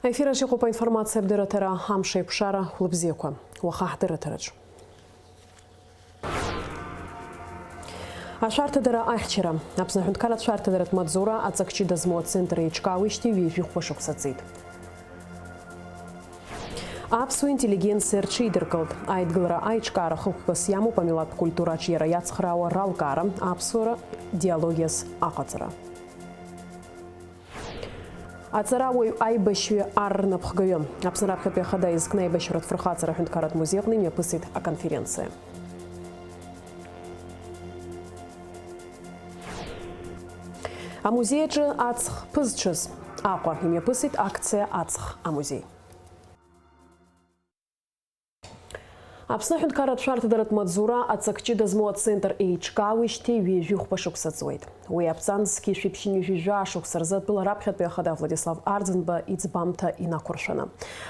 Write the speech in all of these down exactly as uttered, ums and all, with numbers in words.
Аефир аҿы иҟоуп аинформациа абдырраҭара, амш аиқәшара, хәлыбзиақәа. Уаха ҳдырраҭараҿ. Ашәарҭадара ахьчара. Аԥсны аҳәынҭқарратә шәарҭадаратә маҵзура аҵак ҷыда змоу ацентр еиҿкаауеижьҭеи ҩажәи хәба шықәса ҵит. Аԥсуа интеллигенциа рҽеидыркылт. Аидгылара аиҿкаара хықәкыс иамоуп амилаҭтә культура аҿиара иацхраауа ралкаара, аԥсуара диологиас аҟаҵара. Аҵарауаҩ аибашьҩы ар рнапхгаҩы. Аԥсны раԥхьатәи ахада изкны аибашьратә фырхаҵара аҳәынҭқарратә музеи аҟны имҩаԥысит аконференциа. Амузеи аҿы аҵх ԥызҽыз Аҟәа имҩаԥысит акциа Аҵх амузеи. Аԥсны аҳәынҭқарратә шәарҭадаратә маҵзура аҵак ҷыда змоу ацентр еиҿкаауеижьҭеи ҩажәи хәба шықәса ҵуеит. Уи аԥҵан зқьи жәшәи ԥшьынҩажәи жәаа шықәса рзы атәыла раԥхьатәи ахада Владислав Арӡынба иӡбамҭа инақәыршәаны.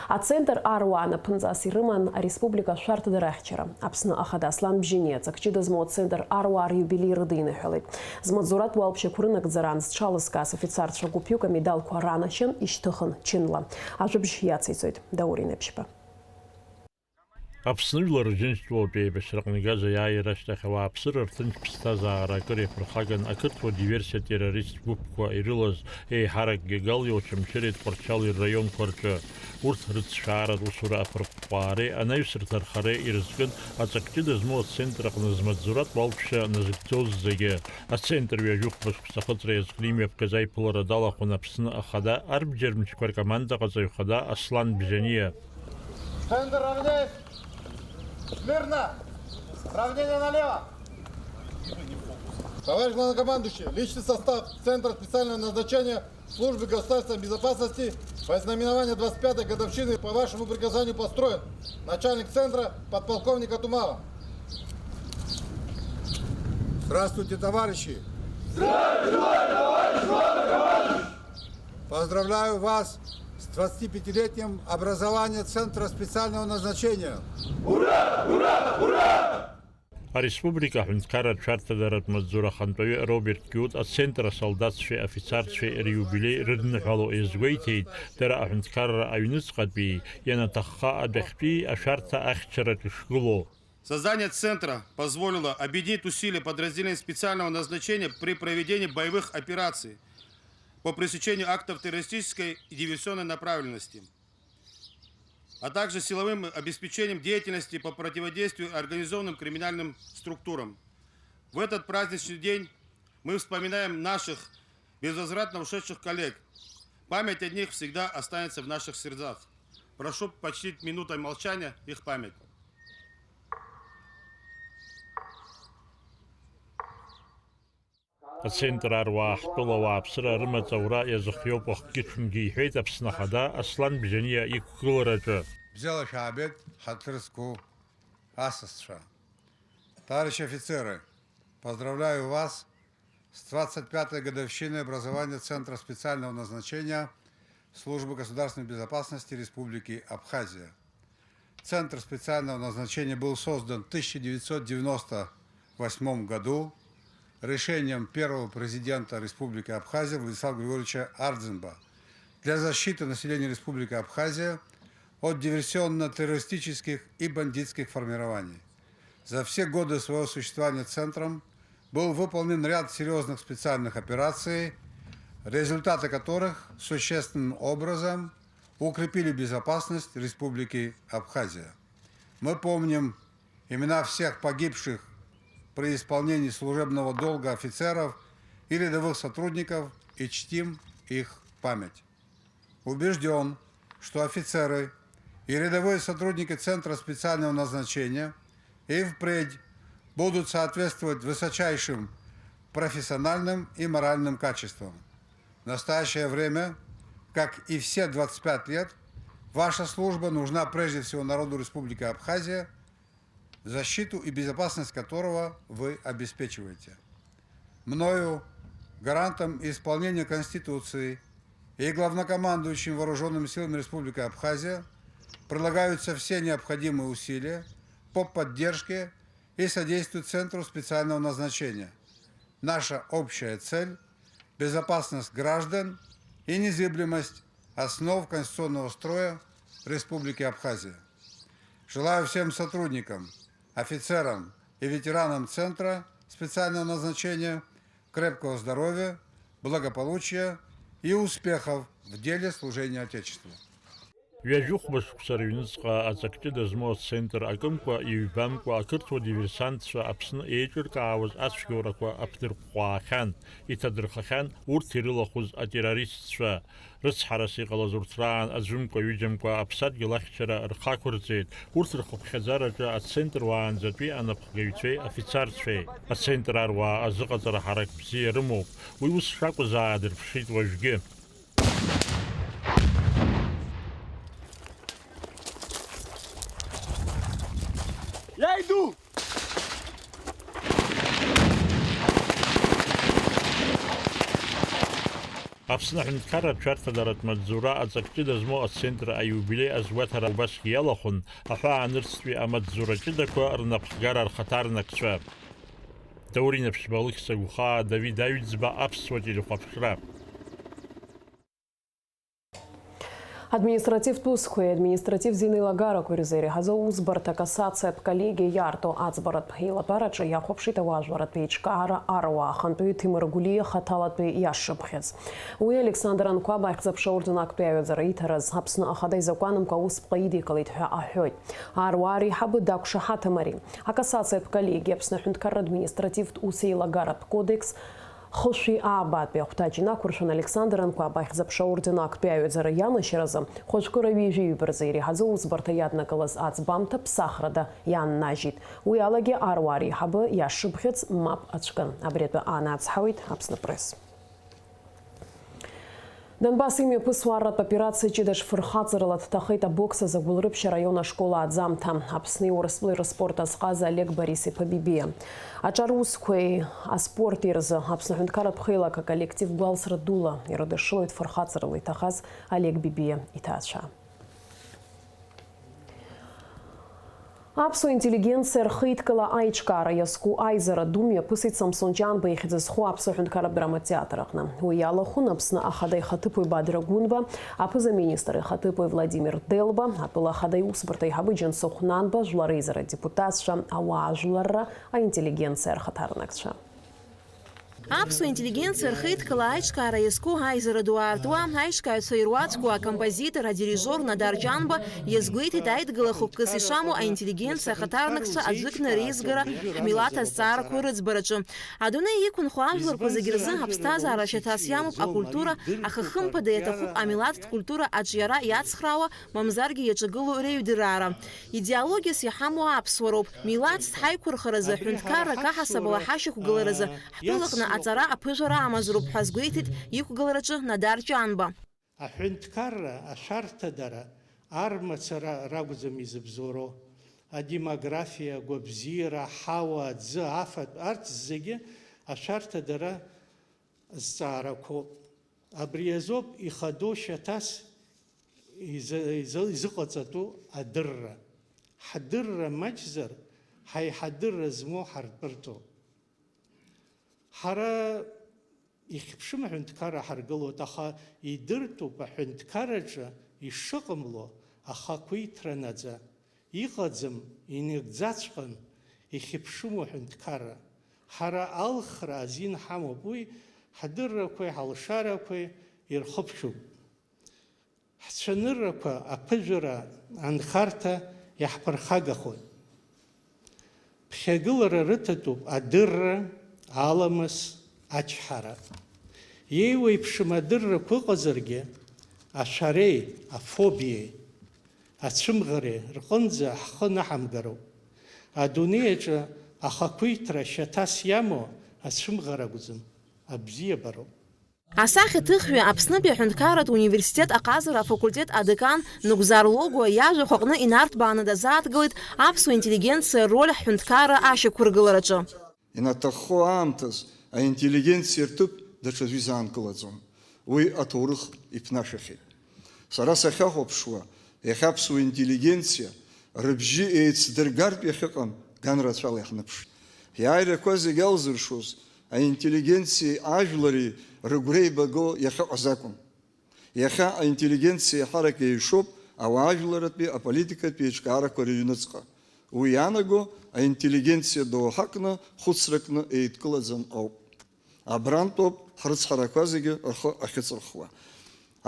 Ацентр аруаа анаԥынҵас ирыман ареспублика ашәарҭадара ахьчара. Аԥсны ахада Аслан Бжьаниа аҵак ҷыда змоу ацентр аруаа риубилеи рыдиныҳәалеит. Змаҵзуратә уалԥшьақәа рынагӡараан зҽалызкааз афицарцәа гәыԥҩык амедалқәа ранашьан ишьҭыхын чынла. Ажәабжь иациҵоит Даур Инеԥшьба. Аԥсны жәлар Рџьынџьтәылатәи аибашьраҟны игаз аиааира ашьҭахь ауааԥсыра рҭынч ԥсҭазаара акыр иаԥырхаган, ақырҭуа диверсиа-террористтә гәыԥқәа ирылаз, еиҳаракгьы Галиа, Очамчыреи Тҟәарчали рраионқәа рҿы. Урҭ рыҵшәааратә усура аԥырҟәҟәаареи анаҩсырҭа рхареи ирызкын аҵак ҷыда змоу ацентр аҟны змаҵзуратә уалԥшьа назыгӡоз зегьы. Ацентр ҩажәи хәба шықәса ахыҵра иазкны имҩаԥгаз аиԥылара далахәын Аԥсны ахада арбџьар мчқәа ркомандаҟаҵаҩ хада Аслан Бжьаниа. Центр равняйсь! Смирно! Равнение налево! Товарищ главнокомандующий, личный состав Центра специального назначения Службы государственной безопасности в ознаменование двадцать пятой годовщины по вашему приказанию построен. Начальник центра, подполковник Атумава. Здравствуйте, товарищи! Здравия желаю, товарищ главный командующий! Поздравляю вас с двадцатипятилетием образования Центра специального назначения! Ура! Ура! Ура! Ареспублика аҳәынҭқарратә шәарҭадаратә маҵзура ахантәаҩы Роберт Киут ацентр асолдаҭцәеи афицарцәеи риубилеи рыдныҳәало иазгәеиҭеит, дара аҳәынҭқарра аҩныҵҟатәи, ианаҭахха адәахьтәи ашәарҭа ахьчараҿ ишгылоу. Создание центра позволило объединить усилия подразделений специального назначения при проведении боевых операций по пресечению актов террористической и диверсионной направленности, а также силовым обеспечением деятельности по противодействию организованным криминальным структурам. В этот праздничный день мы вспоминаем наших безвозвратно ушедших коллег. Память о них всегда останется в наших сердцах. Прошу почтить минутой молчания их память. Ацентр аруаа ҳтәыла ауааԥсыра рымаҵ аура иазыхиоуп уахгьы-ҽынгьы, иҳәеит Аԥсны Ахада Аслан Бжьаниа иқәгылараҿы. Бзиала шәаабеит, ҳаҭыр зқәу асасцәа. Товарищи офицеры, поздравляю вас с двадцать пятой годовщиной образования Центра специального назначения Службы государственной безопасности Республики Абхазия. Центр специального назначения был создан в тысяча девятьсот девяносто восьмом году решением первого президента Республики Абхазия Владислава Григорьевича Ардзинба для защиты населения Республики Абхазия от диверсионно-террористических и бандитских формирований. За все годы своего существования центром был выполнен ряд серьёзных специальных операций, результаты которых существенным образом укрепили безопасность Республики Абхазия. Мы помним имена всех погибших при исполнении служебного долга офицеров и рядовых сотрудников и чтим их память. Убеждён, что офицеры и рядовые сотрудники Центра специального назначения и впредь будут соответствовать высочайшим профессиональным и моральным качествам. В настоящее время, как и все двадцать пять лет, ваша служба нужна прежде всего народу Республики Абхазия, защиту и безопасность которого вы обеспечиваете. Мною, гарантом исполнения Конституции и главнокомандующим Вооружёнными силами Республики Абхазия, прилагаются все необходимые усилия по поддержке и содействию Центру специального назначения. Наша общая цель — безопасность граждан и незыблемость основ конституционного строя Республики Абхазия. Желаю всем сотрудникам, офицерам и ветеранам Центра специального назначения крепкого здоровья, благополучия и успехов в деле служения Отечеству. Ҩажәи хәба шықәса рыҩныҵҟа аҵак ҷыда змоу ацентр акымкәа, иҩбамкәа ақырҭуа диверсантцәа Аԥсны еиҿыркаауаз ацәгьоурақәа аԥдырҟәҟәаахьан, иҭадырхахьан урҭ ирылахәыз атеррористцәа. Рыцҳарас иҟалаз урҭ раан аӡәымкәа-ҩыџьамкәа аԥсадгьыл ахьчара рхы ақәырҵеит, урҭ рхыԥхьаӡараҿы ацентр уаанӡатәи анапхгаҩцәеи афицарцәеи. Ацентр аруаа азыҟаҵара ҳарак бзиа рымоуп, уи ус шакәыз аадырԥшит уажәгьы. Иааиду! Аԥсны аҳәынҭқарра аҿарҭадаратә маҵзура аҵак ҷыда змоу ацентр аиубилеи азгәаҭара убасгьы иалахәын аҳәаанырцәтәи амаҵзура ҷыдақәа рнапхгара рхаҭарнакцәа. Даур Инаԥшьба, Алықь Сагәхаа, Давид Аҩӡба, Аԥсуа телехәаԥшра. Административтә усқәеи административтә зинеилагарақәеи рзы иреиҳаӡоу аусбарҭа акассациатә коллегиа иарҭо аӡбаратә еилатәараҿы иахәаԥшит ауаажәларратә еиҿкаара аруаа ахантәаҩы Ҭемыр Гәлиа хаҭалатәи иашшыԥхьыӡ. Уи Александр Анқәаб ахьӡ-аԥша аорден актәи аҩаӡара иҭараз Аԥсны Ахада изакәанымкәа аусԥҟа идикылеит ҳәа аҳәоит. Аруаа реиҳабы дақәшаҳаҭым ари. Акассациатә коллегиа Аԥсны аҳәынҭқарра административтә ус еилагаратә кодекс хышәи аабатәи ахәҭаҷ инақәыршәан, Александр Анқәаб ахьӡ-аԥша аорден актәи аҩаӡара иалашьаразы, хәажәкыра ҩажәи ҩба рзы иреиҳаӡоу усбарҭа иаднакылаз аӡбамҭа ԥсахрада иааннажьит. Уи алагьы аруаа реиҳабы иашшыԥхьыӡ мап ацәкын. Абри атәы аанацҳауеит Аԥсны Пресс. Донбасс имҩаԥысуа арратә операциа ҷыда шфырхаҵарыла дҭахеит абокс азы Гәылрыԥшь араион ашкол ааӡамҭа, Аԥсни Урыстәылеи рыспорт азҟаза Олег Борис-иԥа Бибиа. Аҿар усқәеи аспорти рзы Аԥсны аҳәынҭқарратә хеилак аколлектив гәалсра дула ирыдышшылоит фырхаҵарыла иҭахаз Олег Бибиа иҭаацәа. Аԥсуа интеллигенциа рхеидкыла аиҿкаара иазку аизара ду мҩаԥысит Самсон Ҷанба ихьӡ зху Аԥсуа ҳәынҭқарратә драматеатр аҟны. Уи иалахәын Аԥсны Ахада ихаҭыԥуаҩ Бадра Гәынба, аԥыза-министр ихаҭыԥуаҩ Владимир Делба, атәыла ахада иусбарҭа аиҳабы Џьансыхә Нанба, жәлар реизара адепутатцәа, ауаажәларра, аинтеллигенциа рхаҭарнакцәа. Аԥсуа интеллигенциа рхеидкыла аиҿкаара иазку аизара ду аартуа, аиҿкааҩцәа ируаӡәку акомпозитор, адирижиор Надар Ҷанба иазгәеиҭеит аидгыла хықәкыс ишамоу аинтеллигенциа ахаҭарнакцәа аӡәыкны реизгара ҳмилаҭ азҵаарақәа рыӡбараҿы. Адунеи иқәынхо ажәларқәа зегьы рзы аԥсҭазаара шьаҭас иамоуп акультура, аха хымԥада иаҭахуп амилаҭтә культура аҿиара иацхраауа, мамзаргьы иаҿагылоу реиҩдыраара. Идеологиас иҳамоу аԥсуароуп, милаҭс ҳаиқәырхаразы, ҳәынҭқарра каҳасабала ҳашьақәгыларазы, ҳтәылаҟны аҵара аԥыжәара амазароуп ҳәа азгәеиҭеит иқәгылараҿы Надар Ҷанба. Аҳәынҭқарра, ашәарҭадара, армацара ракәӡам изыбзоуроу. Адемографиа, агәабзиара, аҳауа, аӡы, афатә, арҭ зегьы ашәарҭадара зҵаарақәоуп. Абри азоуп ихадоу шьаҭас изы-, изы-, изыҟаҵатәу адырра. Ҳдырра маҷзар, ҳаи ҳадырра змоу ҳартәыртәуп. Ҳара ихьыԥшым аҳәынҭқарра ҳаргылоит, аха идыртәуп аҳәынҭқарраҿы ишыҟамло ахақәиҭра наӡа. Иҟаӡам, инагӡаҵәҟьан ихьыԥшыму аҳәынҭқарра. Ҳара алхра азин ҳамоуп, уи ҳдыррақәеи ҳалшарақәеи ирхыԥхьуп. Ҳцәаныррақәа аԥыжәара анхарҭа иаҳԥырхагахоит. Ԥхьагылара рыҭатәуп адырра, аламыс, ачҳара. Еиуеиԥшым адыррақәа ыҟазаргьы, ашәареи, афобиеи, ацәымӷареи рҟынӡа ҳхы наҳамгароуп. Адунеи аҿы ахақәиҭра шьаҭас иамоу ацәымӷара акәӡам, абзиабароуп. Асахьаҭыхҩы Аԥснытәи аҳәынҭқарратә университет аҟазара афакультет адекан Нугзар Логуа иажәақәа аҟны инарҭбааны дазааҭгылеит аԥсуа интеллигенциа рроль ҳҳәынҭқарра ашьақәыргылараҿы. Инаҭаххо аамҭаз аинтеллигенциа рҭыԥ даҽаӡәы изаанкылаӡом. Уи аҭоурых иԥнашәахьеит. Сара сахьахәаԥшуа, иахьа аԥсуа интеллигенциа рыбжьы еицдыргартә иахьыҟам ганрацәала иаҳныԥшит. Иааирақәа зегьы алзыршоз аинтеллигенциеи ажәлари рыгәра еибаго иахьыҟаз акәым. Иахьа аинтеллигенциа еиҳарак еиҩшоуп ауаажәларратәи аполитикатәи еиҿкаарақәа рыҩныҵҟа. Уи иаанаго аинтеллигенциа доуҳа кны, хәыцра кны еидкылаӡам ауп. Абрантәоуп ҳрыцҳарақәа зегьы рхы ахьыҵырхуа.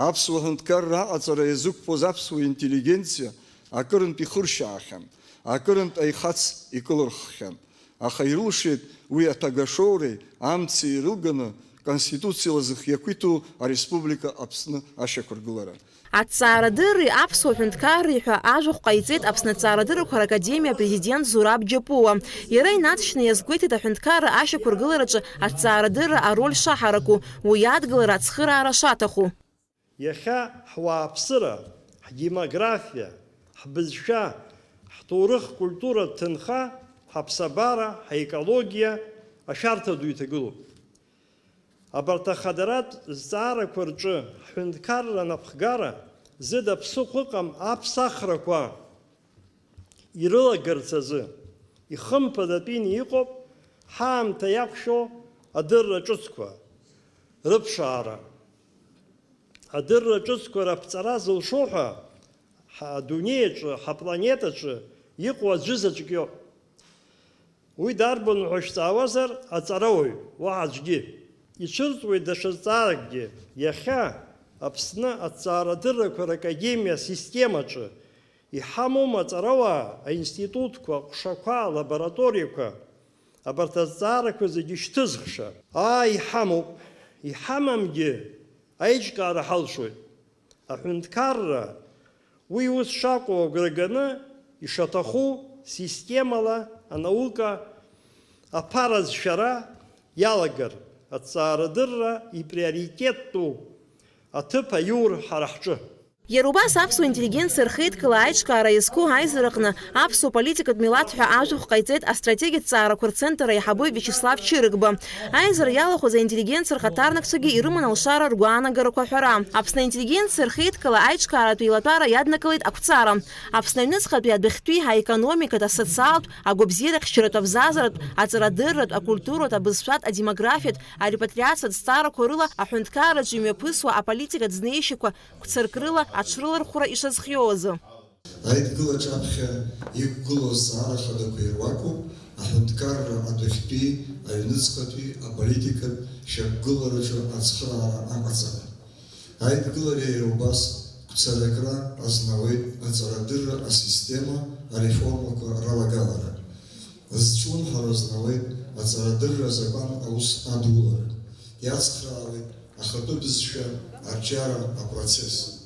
Аԥсуа ҳәынҭқарра аҟаҵара иазықәԥоз аԥсуа интеллигенциа акырынтә ихыршьаахьан, акырынтә аихац икылырххьан. Аха ирылшеит уи аҭагашоуреи амци ирылганы Конституциала зхы иақәиҭу ареспублика Аԥсны ашьақәыргылара. Аҭҵаарадырреи аԥсуа ҳәынҭқарреи ҳәа ажәахә ҟаиҵеит Аԥсны аҭҵаарадыррақәа ракадемиа апрезидент Зураб Џьапуа. Иара инаҵшьны иазгәеиҭеит аҳәынҭқарра ашьақәыргылараҿы аҭҵаарадырра ароль шаҳараку, уи адгылара ацхыраара шаҭаху. Иахьа ҳуааԥсыра, ҳдемографиа, ҳбызшәа, ҳҭоурых-культуратә ҭынха, ҳаԥсабара, ҳаекологиа ашәарҭа ду иҭагылоуп. Абарҭ ахадаратә зҵаарақәа рҿы ҳҳәынҭқарра анапхгара зыда ԥсыхәа ыҟам аԥсахрақәа ирылагарц азы ихымԥадатәины иҟоуп ҳаамҭа иақәшәо адырра ҿыцқәа рыԥшаара. Адырра ҿыцқәа раԥҵара зылшо ҳәа, ҳа-, адунеи аҿы, ҳапланетаҿы иҟоу аӡәы заҵәык иоуп. Уи дарбану ҳәа шәҵаауазар, аҵарауаҩ, уаҳа аӡәгьы. Ицәырҵуеит даҽа зҵааракгьы. Иахьа Аԥсны аҭҵаарадыррақәа ракадемиа асистемаҿы иҳамоума аҵарауаа, аинститутқәа, аҟәшақәа, алабораториақәа, абарҭ азҵаарақәа зегьы шьҭызхша? Ааи, иҳамоуп. Иҳамамгьы, аиҿкаара ҳалшоит. Аҳәынҭқарра, уи ус шакәу агәра ганы, ишаҭаху системала анаука аԥара зшәара иалагар, аҭҵаарадырра иприоритеттәу аҭыԥ аиур ҳара ҳҿы. Иара убас аԥсуа интеллигенциа рхеидкыла аиҿкаара иазку аизараҟны аԥсуа политикатә милаҭ ҳәа ажәахә ҟаиҵеит астратегиатә ҵаарақәа рцентр аиҳабы Виачеслав Чырыгба. Аизара иалахәыз аинтеллигенциа рхаҭарнакцәагьы ирыман алшара ргәаанагарақәа аҳәара. Аԥсны аинтеллигенциа рхеидкыла аиҿкааратә еилатәара иаднакылеит ақәҵара. Аԥсны аҩныҵҟатәи адәахьтәи аекономикатә, асоциалтә, агәабзиарахьчаратә, абзазаратә, аҵарадырратә, акультуратә, абызшәатә, адемографиатә, арепатриациатә зҵаарақәа рыла аҳәынҭқарраҿы имҩаԥысуа аполитикатә знеишьақәа гәцаркрыла аҽрылархәра ишазхиоу азы. Аидгылаҿ аԥхьа иқәгылоу азҵаара хадақәа ируакуп аҳәынҭқарра адәахьтәи, аҩныҵҟатәи аполитикатә шьақәгылараҿы ацхыраара аҟаҵара. Аидгылара иара убас гәцаракра азнауеит аҵарадырра асистема ареформақәа ралагалара. Зҿлымҳара азнауеит аҵарадырра азакәан аус адулара. Иацхраауеит ахатәы бызшәа арҿиара апроцесс.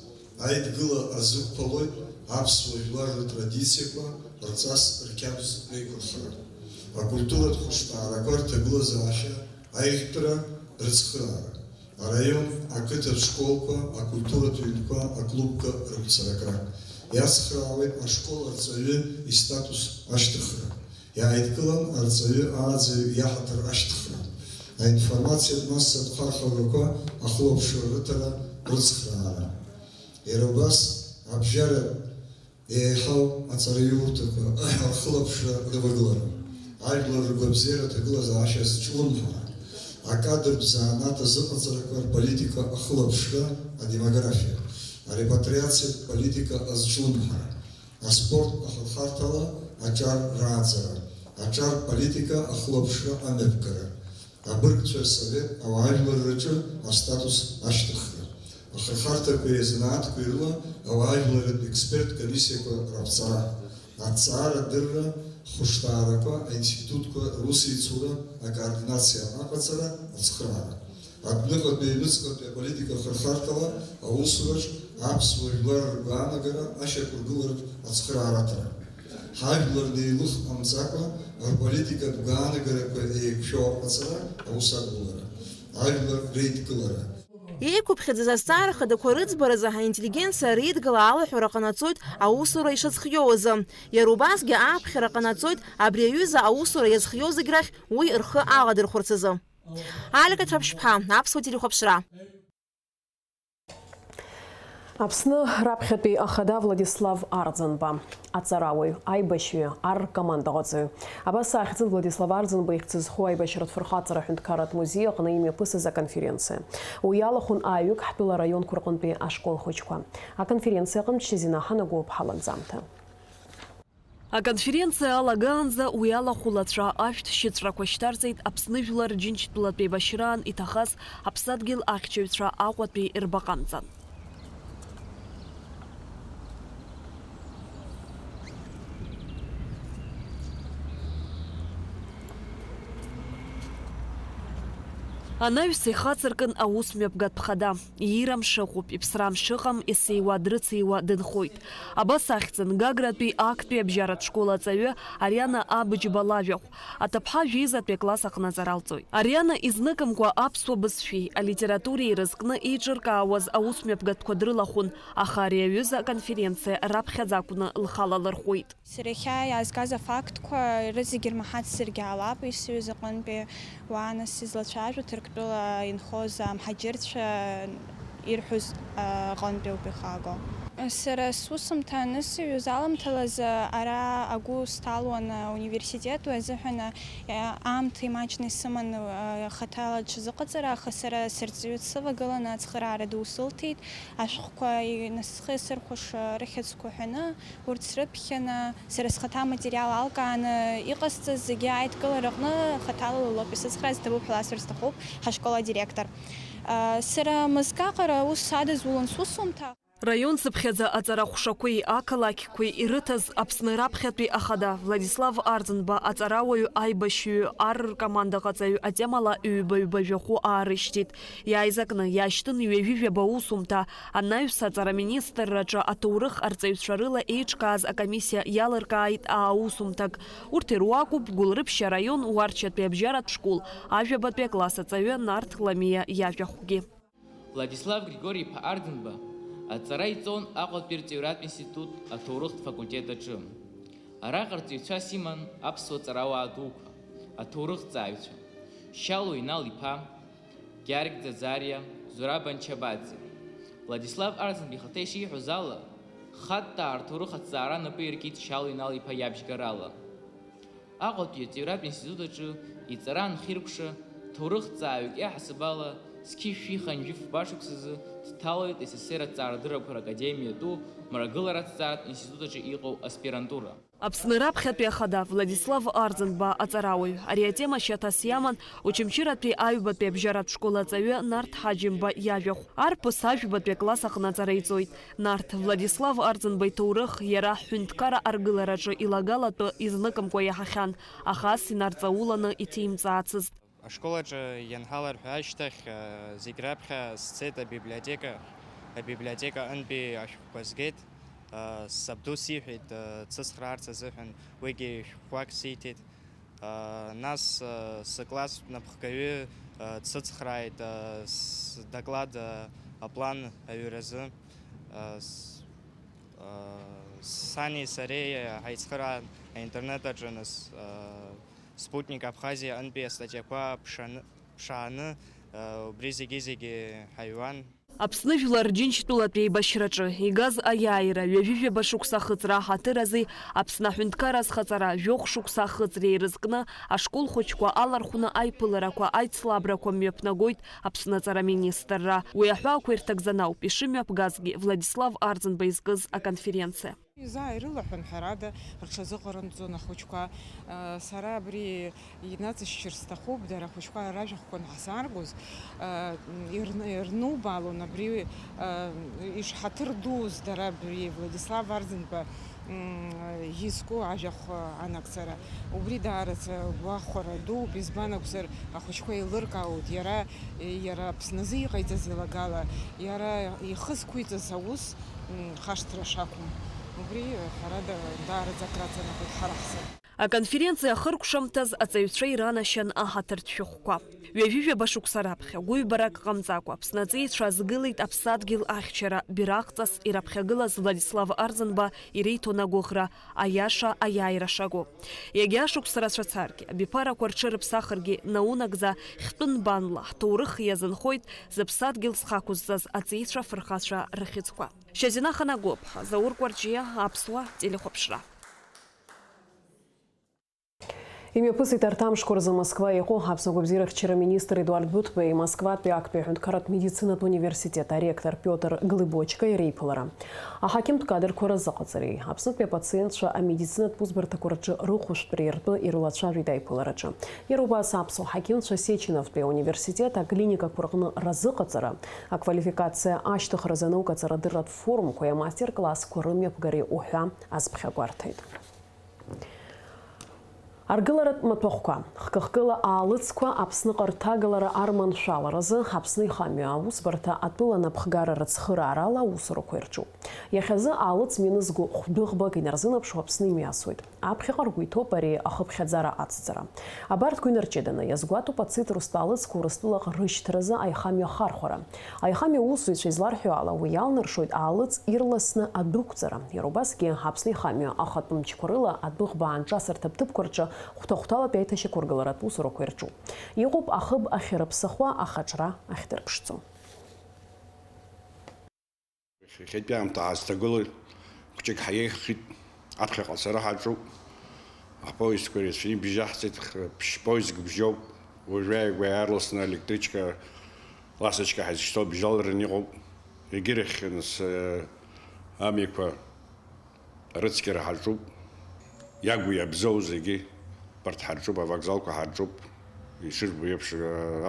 Аидгыла азықәԥалоит аԥсуа жәлар ртрадициақәа рҵас рқьабз реиқәырхара. Акультуратә хәышҭаарақәа рҭагылазаашьа аиӷьтәра рыцхыраара. Араион ақыҭа школқәа, акультуратә ҩнқәа, аклубқәа рыгәцаракра. Иацхраауеит ашкол арҵаҩы истатус ашьҭыхра. Иааидкылан арҵаҩы ааӡаҩ иаҳаҭыр ашьҭыхра. Аинформациатә массатә хархәагақәа ахылаԥшра рыҭара рыцхраара. Иара убас абжьаратә еиҳау аҵараиурҭақәа рхылаԥшра рывагылара, ажәлар ргәабзиара аҭагылазаашьа азҿлымҳара, акадртә занааҭ азыҟаҵарақәа рполитика ахылаԥшра, адемографиа, арепатриациатә политика азҿлымҳара, аспорт ахырхарҭала аҿар рааӡара, аҿар политика ахылаԥшра амҩаԥгара, Абыргцәа рсовет ауаажәларраҿы астатус ашьҭыхра. Ахырхарҭақәеи азанааҭқәеи рыла ауаажәларратә експерттә комиссиақәа раԥҵара. Аҭҵаарадырра хәышҭаарақәа, аинститутқәа русеицура, акоординациа аҟаҵара, ацхыраара. Адәныҟатәи аҩныҵҟатәи аполитика ахырхарҭала аусураҿ аԥсуа жәлар ргәаанагара ашьақәыргыларатә ацхыраара аҭара. Ҳажәлар неилых ҟамҵакәа, рполитикатә гәаанагарақәа еиқәшәо аҟаҵара, аус адулара, ажәлар реидкылара. Еиқәыԥхьаӡаз азҵаара хадақәа рыӡбаразы аинтеллигенциа реидгыла алаҳәара ҟанаҵоит аусура ишазхиоу азы. Иара убасгьы ааԥхьара ҟанаҵоит абри аҩыза аусура иазхиоу зегь рахь уи рхы аладырхәырц азы. Алика Ҭраԥшьԥҳа, Аԥсуа телехәаԥшра. Аԥсны раԥхьатәи ахада Владислав Арӡынба, аҵарауаҩ, аибашьҩы, ар ркомандаҟаҵаҩ. Абас ахьӡын Владислав Арӡынба ихьӡ зху аибашьратә фырхаҵара аҳәынҭқарратә музеи аҟны имҩаԥысыз аконференциа. Уи иалахәын ааҩык ҳтәыла араионқәа рҟынтәи ашкол хәыҷқәа. Аконференциа аҟынтә Шьазина Ҳанагәоуп ҳаламӡамҭа. Аконференциа алагаанӡа уи алахәылацәа ашәҭ шьыҵәрақәа шьҭарҵеит Аԥсны Жәлар Рџьынџьтәылатә еибашьраан иҭахаз аԥсадгьыл ахьчаҩцәа Аҟәатәи рбаҟа амҵан. Анаҩс ихацыркын аусмҩаԥгатә хада. Иира мшыҟоуп, иԥсра мшыҟам, есеиуа дрыцеиуа дынхоит. Абас ахьӡын Гагратәи актәи абжьаратә школ аҵаҩы Ариана Абыџьба лажәахә. Аҭыԥҳа жәеизатәи акласс аҟны аҵара алҵоит. Ариана изныкымкәа аԥсуа бызшәеи алитературеи ирызкны еиҿыркаауаз аусмҩаԥгатәқәа дрылахәын, аха ари аҩыза аконференциа раԥхьаӡа акәны лхала лырхәеит. Сара иахьа иаазгаз афактқәа рызегьы рмаҳацзаргьы ҟалап, исҩыз аҟынтәи уаа, нас, излацәажәо, Ҭырқәтәыла инхоз амҳаџьырцәа ирҳәоз аҟынтәи ауп ихаго. Сара сусумҭа анысыҩуаз аламҭалазы ара агәы сҭалуан университет, уи азыҳәан аамҭа имаҷны исыман хаҭала ҽазыҟаҵара, аха сара сырҵаҩы дсывагыланы ацхыраара ду сылҭеит, ашәҟәқәа насхы сырхәаша рыхьӡқәа ҳәаны. Урҭ срыԥхьаны, сара схаҭа аматериал алкааны иҟасҵаз зегьы аидкылара аҟны хаҭала лоуп исыцхраарц, иҭабуп ҳәа ласҳәар сҭахуп, ҳашкол адиректор. Сара мызкы аҟара аус садызулон сусумҭа. Раион цыԥхьаӡа аҵарахәшақәеи ақалақьқәеи ирыҭаз Аԥсны раԥхьатәи ахада Владислав Арӡынба аҵарауаҩ аибашьҩы ар ркомандаҟаҵаҩ атемала ҩба-ҩба жәахәы аарышьҭит. Иааизакны иаашьҭын ҩажәи жәаба аусумҭа, анаҩс аҵара министрраҿы аҭоурых арҵаҩцәа рыла еиҿкааз акомиссиа иалыркааит ааусумҭак. Урҭ ируакуп Гәылрыԥшь араион Уарчатәи абжьаратә школ ажәабатәи акласс аҵаҩы Нарҭ Ламиа иажәахәгьы. Владислав Григори-иԥа Арӡынба аҵара иҵон Аҟәатәи рҵаҩратә институт аҭоурыхтә факультет аҿы. Араҟа рҵаҩцәас иман аԥсуа ҵарауаа дуқәа, аҭоурыхҭҵааҩцәа, Шьалуа Инал-иԥа, Гьаргь Ӡаӡариа, Зураб Анчабаӡе. Владислав Арӡынба ихаҭа ишиҳәоз ала, хатта аҭоурых аҭҵаара напы иркит Шьалуа Инал-иԥа иабжьгарала. Аҟәатәи аҵаҩратә институт аҿы иҵара анхиркәша, ҭоурыхҭҵааҩык иаҳасаб ала, зқьи жәшәи хынҩажәи фба шықәсазы дҭалоит С С С Р аҭҵаарадыррақәа ракадемиатәу мрагылараҭҵааратә институт аҿы иҟоу аспирантура. Аԥсны раԥхьатәи ахада Владислав Арӡынба аҵарауаҩ. Ари атема шьаҭас иаман Очамчыратәи аҩбатәи абжьаратә школ аҵаҩы Нарҭ Ҳаџьымба иажәахә. Арԥыс ажәбатәи акласс аҟны аҵара иҵоит. Нарҭ Владислав Арӡынба иҭоурых иара ҳҳәынҭқарра аргылараҿы илагалатәы изныкымкәа иаҳахьан, аха ас инарҵауланы иҭимҵаацызт. Ашкол аҿы ианҳаларҳәа ашьҭахь, э, зегь раԥхьа сцеит абиблиотека. Абиблиотека аҟынтәи ашәҟәқәа згеит. Э, сабду сиҳәеит, э, дсыцхраарц азыҳәан, уигьы шәҟәқәак сиҭеит. Э, нас, э, сыкласстә напхгаҩы, э, дсыцхрааит, э, сдоклад, э, аплан аҩразы. Э, с-, э, сани сареи ҳаицхыраан аинтернет аҿы, нас, э, Спутник Абхазиа аҟынтәи астатиақәа ԥшаны, ԥшааны, э, убри зегьы-зегьы ҳаҩуан. Аԥсны Жәлар Рџьынџьтәылатә еибашьраҿы игаз аиааира ҩажәи жәаба шықәса ахыҵра аҳаҭыр азы Аԥсны аҳәынҭқарра азхаҵара жәохә шықәса ахыҵра ирызкны ашкол хәыҷқәа алархәны аиԥыларақәа, аицлабрақәа мҩаԥнагоит Аԥсны аҵара министрра. Уи аҳәаақәа ирҭагӡаны ауп ишымҩаԥгазгьы Владислав Арӡынба изкыз аконференциа. Заа ирылаҳәан, ҳәарада, рҽазыҟарымҵон ахәыҷқәа. Сара абри инаҵышьшьыр сҭахуп, дара ахәыҷқәа ражәахәқәа анҳзааргоз, ирн-, ирнубаалон абри, ишҳаҭыр дуз дара абри Владислав Арӡынба, м, изку ажәахә анагӡара. Убри даараӡа гәахәара дууп, избан акәзар, ахәыҷқәа еилыркаауеит, иара, иара Аԥсназы иҟаиҵаз еилагала, иара ихы зқәиҵаз аус, м, хашҭра шақәым. Убри, ҳәарада, даараӡа акраҵанакуеит ҳара ҳзы. Аконференциа ахыркәшамҭаз аҵаҩцәа иранашьан аҳаҭыртә шәҟәқәа. Ҩажәи жәаба шықәса раԥхьа, гәыҩбарак ҟамҵакәа, Аԥсны аҵеицәа азгылеит аԥсадгьыл ахьчара бираҟҵас ираԥхьагылаз Владислав Арӡынба иреиҭон агәыӷра, аиаша аиааира шаго. Иагьа шықәса рацәа царгьы, абиԥарақәа рҽырыԥсахыргьы наунагӡа, хьтәы нбанла ҳҭоурых иазынхоит зыԥсадгьыл зхы ақәызҵаз аҵеицәа фырхацәа рыхьӡқәа. Шьазина Ханагәыԥҳа, Заур Кәарҷиа, Аԥсуа телехәаԥшра. Имҩаԥысит арҭ амшқәа рзы Москва иҟоу Аԥсны агәабзиарахьчара министр Едуард Быҭәбеи Москватәи актәи аҳәынҭқарратә медицинатә университет аректор Пиотр Глыбочка иреиԥылара. Аҳақьымтә кадрқәа рзыҟаҵареи, Аԥснытәи апациентцәа амедицинатә усбарҭақәа рҿы рыхәшәтәреи ртәы ирылацәажәеит аиԥылараҿы. Иара убас аԥсуа ҳақьымцәа Сеченовтәи ауниверситет аклиникақәа рҟны разыҟаҵара, аквалификациа ашьҭыхразы анаукаҵарадырратә форумқәеи амастер-классқәа рымҩаԥгареи уҳәа азԥхьагәарҭеит. Аргыларатә маҭәахәқәа, хкы-хкыла аалыҵқәа Аԥсныҟа рҭагалара арманшәаларазы Аԥсны ихамҩа аусбарҭа атәыла анапхгара рыцхыраарала аусурақәа ирҿуп. Иахьазы аалыҵ мҩанызго хәдәыӷбак инарзынаԥшуа Аԥсны имҩасуеит. Аԥхьаҟа ргәы иҭоуп ари ахыԥхьаӡара ацҵара. Абарҭқәа инарҷыданы иазгәаҭоуп ацитрустә аалыҵқәа Урыстәылаҟа рышьҭразы аихамҩа ахархәара. Аихамҩа аусзуҩцәа изларҳәо ала, уи иалнаршоит аалыҵ ирласны адәықәҵара. Иара убасгьы, Аԥсны ихамҩа ахатә мчқәа рыла адәыӷба аанҿасырҭа ҭыԥқәа рҿы хәҭа-хәҭалатәи аиҭашьақәыргыларатә усурақәа ирҿуп. Иҟоуп ахыб ахьырыԥсахуа, ахаҿра ахьдырԥшӡо. Иахьатәи аамҭа ҳазҭагылоу хәҷык ҳаиеихахьеит, аԥхьаҟа ацара ҳаҿуп. Ҳпоездқәа ирацәаны ибжьаҳҵеит, ԥшь-поездк бжьоуп. Уажәы ааигәа иаарласны аелектричка ласочка ҳазышьҭоу бжьалран иҟоуп. Егьырахь, нас, амҩақәа рыцқьара ҳаҿуп. Иагу иабзоу зегьы абарҭ ҳарҿуп, авокзалқәа ҳарҿуп. Ишырбо еиԥш,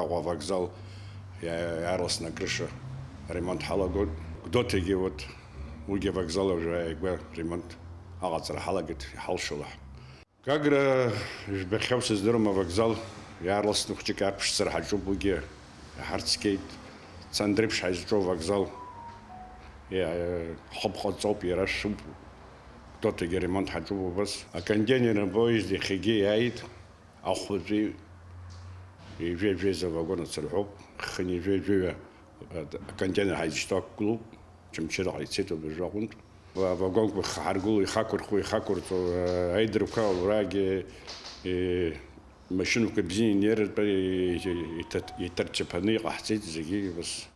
Аҟәа авокзал иа-, иаарласны акрыша аремонт ҳалагоит. Гәдоуҭагьы вот уигьы авокзал уажәы ааигәа ремонт аҟаҵара ҳалагеит, иҳалшо лаҳ. Гагра жәбахьоу сыздыруам авокзал, иаарласны хәҷык иаарԥшӡар ҳаҿуп, уигьы иҳарцқьеит. Цандрыԥшь ҳаизҿоу авокзал, иа-, хыбҟа ҵоуп, иара шәуп. Гәдоуҭагьы аремонт ҳаҿуп убас. Аконтейнер апоезд иахьагьы иааит, ахәлаҵәи ҩажәи жәеиза вагон ацырҳәоуп, хынҩажәи жәаҩа аконтейнер ҳаизышьҭоу ақәгылоуп, Очамчыраҟа ицеит абыржәы аҟынтә. Ава-, авагонқәа ихаҳаргыло, ихақәырхуа, ихақәырҵо, э, аидрақәа, абрагьы, э, машьынақәа бзиа инеиртәа, э, иҭа-, иҭарчаԥаны иҟаҳҵеит зегьы, ус.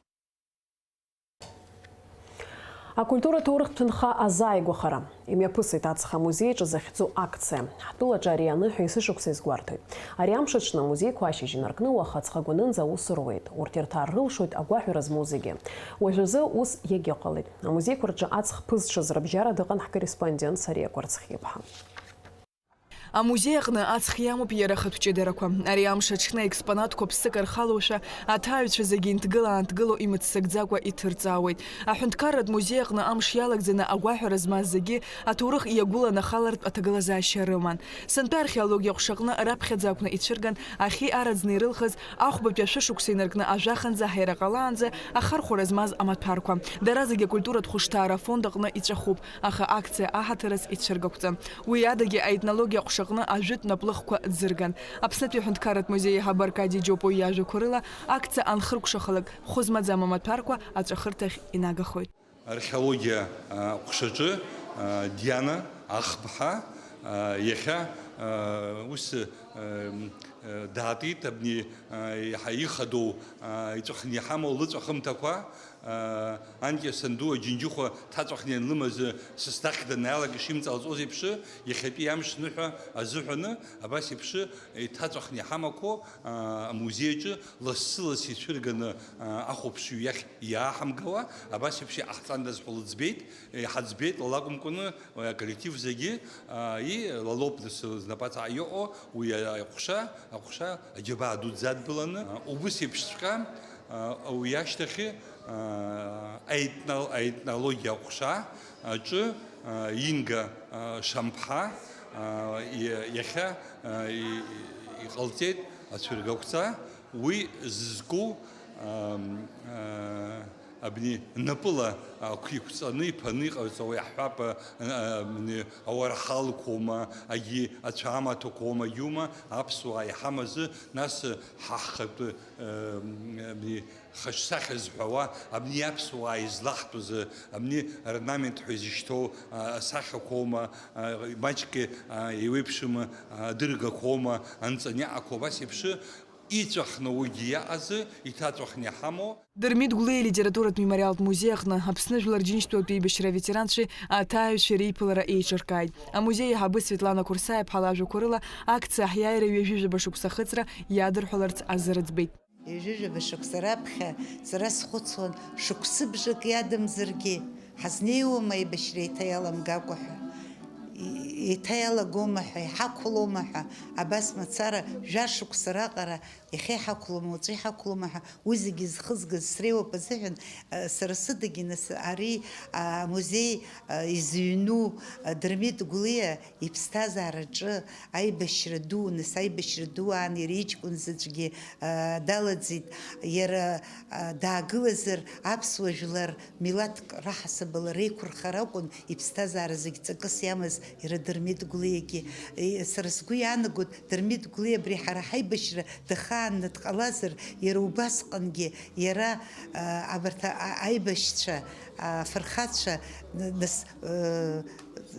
Акультуратә ҭоурыхтә ҭынха азааигәахара. Имҩаԥысит Аҵх амузеи аҿы захьӡу акциа. Ҳтәылаҿы ари аныҳәа есышықәса изгәарҭоит. Ари амш аҽны амузеиқәа ашьыжь инаркны уаха аҵх агәанынӡа аус руеит. Урҭ ирҭар рылшоит агәаҳәара змоу зегьы. Уажәазы ус иагьыҟалеит. Амузеиқәа рҿы аҵх ԥызҽыз рыбжьара дыҟан ҳкорреспондент Сариа Кәарцхиԥҳа. Амузеи аҟны аҵх иамоуп иара ахатә ҷыдарақәа. Ари амш аҽны аекспонатқәа ԥсык рхалошәа, аҭааҩцәа зегьы инҭгыла-аанҭгыло имыццакӡакәа иҭырҵаауеит. Аҳәынҭқарратә музеи аҟны амш иалагӡаны агәаҳәара змаз зегьы аҭоурых иагәыланахалартә аҭагылазаашьа рыман. Сынтәа археологиа аҟәшаҟны раԥхьаӡа акәны ицәырган ахьи араӡны ирылхыз ахәбатәи ашәышықәса инаркны ажәаханӡа аҳаира ҟалаанӡа ахархәара змаз амаҭәарқәа. Дара зегьы акультуратә хәышҭаара афонд аҟны иҵәахуп, аха акциа аҳаҭырас ицәыргақәҵан. Уи адагьы аетнологиа аҟәшаҟны ажәытә наплыхқәа ӡырган. Аԥснытәи аҳәынҭқарратә музеи аиҳабы Аркади Џьопуа иажәақәа рыла, акциа анхыркәшахалак, хәы змаӡам амаҭәарқәа аҵәахырҭахь инагахоит. Археологиа, а, ҟәшаҿы, а, Диана Ахԥҳа, а, иахьа, а, ус, а, м, а, даатит абни, а, иаҳа ихадоу, а, иҵәахны иҳамоу лыҵәахымҭақәа, Анкьа санду Аџьынџьыхәа ҭаҵәахны ианлымаз, сасдахь данаалак ишимҵалҵоз еиԥш, иахьатәи амш ныҳәа азыҳәаны, абас еиԥш иҭаҵәахны иҳамақәоу, а, амузеи аҿы лассы-ласс ицәырганы, а, ахәаԥшҩы иахь иааҳамгауа, абас еиԥш иҟаҳҵандаз ҳәа лыӡбеит, иҳаӡбеит, лакәымкәаны, Уи аколлектив зегьы, а, и, лалоуп нас знапаҵаҟа иҟоу, уи аҟәша, аҟәша аџьабаа дуӡӡа адбыланы, а, убыс еиԥшҵәҟьа, а, уи ашьҭахьы, а, аетно-, аетнологиа аҟәша аҿы, а, Инга, а, Шамԥҳа, а, и-, иахьа, а, и-, и-, иҟалҵеит ацәыргақәҵа, уи зызку, а, а, Абни напыла ақәиқәҵаны иԥаны иҟарҵауа иаҳҳәап, а, а, абни ауарҳалқәоума, агьи ацәаамаҭәақәоума, иума, аԥсуаа иҳамазы, нас ҳа ҳхатәы, а, абни хаҿсахьа зҳәауа, абни аԥсуаа излаҳтәыз, абни орнамент ҳәа изышьҭоу, а, асахьақәоума, а, маҷк, а, еиуеиԥшым, а, адыргақәоума, анҵаниаҟақәа, убас еиԥш, иҵәахны уигьы иаҟазы, иҭаҵәахны иҳамоу. Дырмит Гәлиа илитературатә мемориалтә музеи аҟны Аԥсны Жәлар Џьынџьтәылатә еибашьра аветеранцәеи аҭааҩцәеи реиԥылара еиҿыркааит. Амузеи аиҳабы Светлана Қәырсаиаԥҳа лажәақәа рыла, акциа Ҳиааира ҩажәи жәаба шықәса ахыҵра иадырҳәаларц азы рыӡбеит. Ҩажәи жәаба шықәса раԥхьа сара схәыцуан, шықәсыбжак иадамзаргьы, ҳазнеиуама аибашьра еиҭа иаламгакәа ҳәа? И-, еиҭа иалагома ҳәа, иҳақәлома ҳәа, абас мацара, жәа шықәса раҟара, иахьа иҳақәлома, уаҵәы иҳақәлома ҳәа, уи зегьы зхызгаз среиуоуп азыҳәан, а, сара сыдагьы, нас, ари, а, амузеи, а, изыҩну, а, Дырмит Гәлиа иԥсҭазаараҿы аибашьра ду, нас, аибашьра ду аан иара иҷкәын заҵәгьы, а, далаӡит. Иара, а, даагылазар, аԥсуа жәлар милаҭк раҳасабала реиқәырхара акәын иԥсҭазаара зегь ҵакыс иамаз иара Дырмит Гәлиагьы. Е, сара сгәы иаанагоит, Дырмит Гәлиа абри ҳара ҳаибашьра дахаанны дҟалазар, иара убасҟангьы, иара, а, абарҭ а-, а-, аибашьцәа, афырхацәа, н-, нас, э,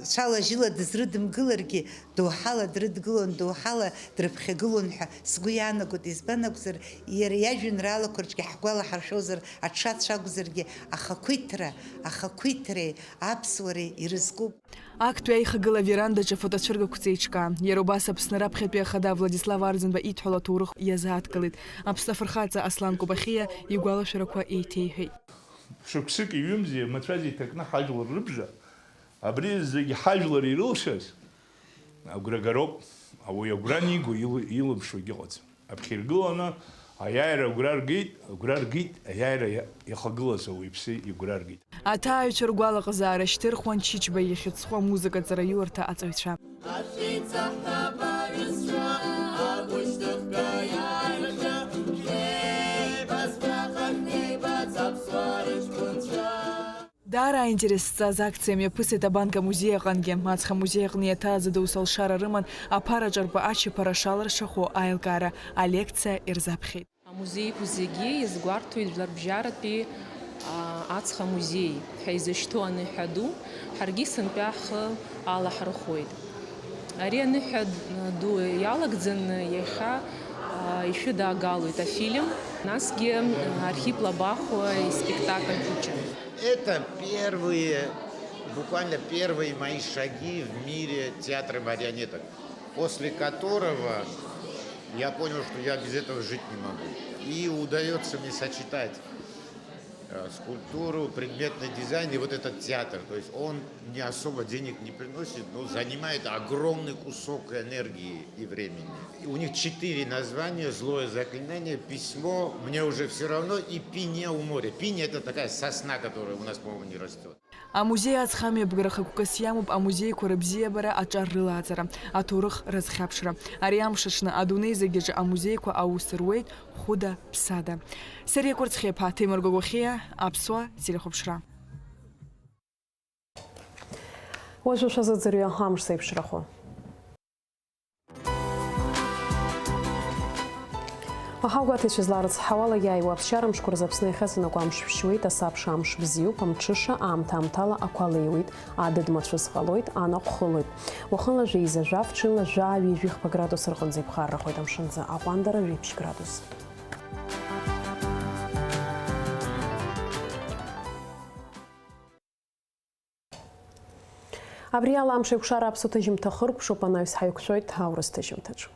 цәала-жьыла дызрыдымгыларгьы, доуҳала дрыдгылон, доуҳала дрыԥхьагылон ҳәа сгәы иаанагоит. Избан акәзар, иара иажәеинраалақәа рҿгьы ҳгәалаҳаршәозар, аҽацә акәзаргьы, ахақәиҭра, ахақәиҭреи аԥсуареи ирызкуп. Актәи аихагыла аверандаҿы афотоцәыргақәҵа еиҿкаан. Иара убас Аԥсны раԥхьатәи ахада Владислав Арӡынба идҳәалоу аҭоурых иазааҭгылеит. Аԥсны афырхаҵа Аслан Кобахьиа игәалашәарақәа еиҭеиҳәеит. Шықәсыки ҩымзи мацәаз иҭакны ҳажәлар рыбжа, абри зегь ҳажәлар ирылшаз агәра гароуп, ауаҩы агәра аниго ил-, илымшо егьыҟаӡам. Аԥхьа иргыланы аиааира агәра ргеит, агәра ргеит, аиааира иа-, иахагылаз ауаҩԥсы игәра ргеит. Аҭааҩцәа ргәалаҟазаара шьҭырхуан Чычба ихьыӡхо амузыкатә ҵараиурҭа аҵаҩцәа. Ашәеицаҳҳәап аҩызцәа, агәышьҭыхга иааиршәа, шәнеибаз ԥхьаҟа шәнеибац аԥсуаа рыҷкәынцәа. Даара аинтерес зҵаз акциа мҩаԥысит Абанк амузеи аҟынгьы. Аҵх амузеи аҟны иаҭааӡа доусы алшара рыман аԥара ҿарпы ачаԥара шалыршахо аилкаара алекциа ирзаԥхьеит. Амузеиқәа зегьы иазгәарҭоит жәларбжьаратәи, а, аҵх амузеи ҳәа изышьҭоу аныҳәа ду, ҳаргьы сынтәа ҳхы алаҳархәоит. Ари аныҳәа ду иалагӡаны иахьа, а, ишәыдаагалоит афильм, насгьы Архип Лабахәуа испектакль хәыҷы. Это первые, буквально первые мои шаги в мире театра марионеток, после которого я понял, что я без этого жить не могу. И удаётся мне сочетать, э, скульптуру, предметный дизайн и вот этот театр. То есть он мне особо денег не приносит, но занимает огромный кусок энергии и времени. И у них четыре названия: злое заклинание, письмо, мне уже всё равно и пиния у моря. Пиния — это такая сосна, которая у нас, по-моему, не растёт. Амузеи аҵх амҩаԥгара хықәкыс иамоуп амузеиқәа рыбзиабара, аҿар рылааӡара, аҭоурых рызхьаԥшра. Ари амш аҽны адунеи зегьаҿы амузеиқәа аус руеит хәыда-ԥсада. Сергеи Кәырцхиаԥа, Ҭемыр Гогохиа, Аԥсуа телехәаԥшра. Уажәы шәазыӡырҩы амш зеиԥшрахо. Аҳауагәаҭаҩцәа изларыцҳауала, иааиуа аԥсшьара мшқәа рзы Аԥсны иахьазынакуа амш шәшьуеит, асабша амш бзиоуп, амҽыша аамҭа-аамҭала ақәа леиуеит, адыд мацәыс ҟалоит, анаҟә хылоит. Уахынла жәеиза жәаф, ҽынла жәаа-ҩажәихԥа градус рҟынӡа иԥхаррахоит амшынӡы аҟәандара жәеиԥшь градус. Абри ала амш еиқәшара аԥсуа ҭыжьымҭа хыркәшоуп, анаҩс ҳаиқәшәоит аурыс ҭыжьымҭаҿы.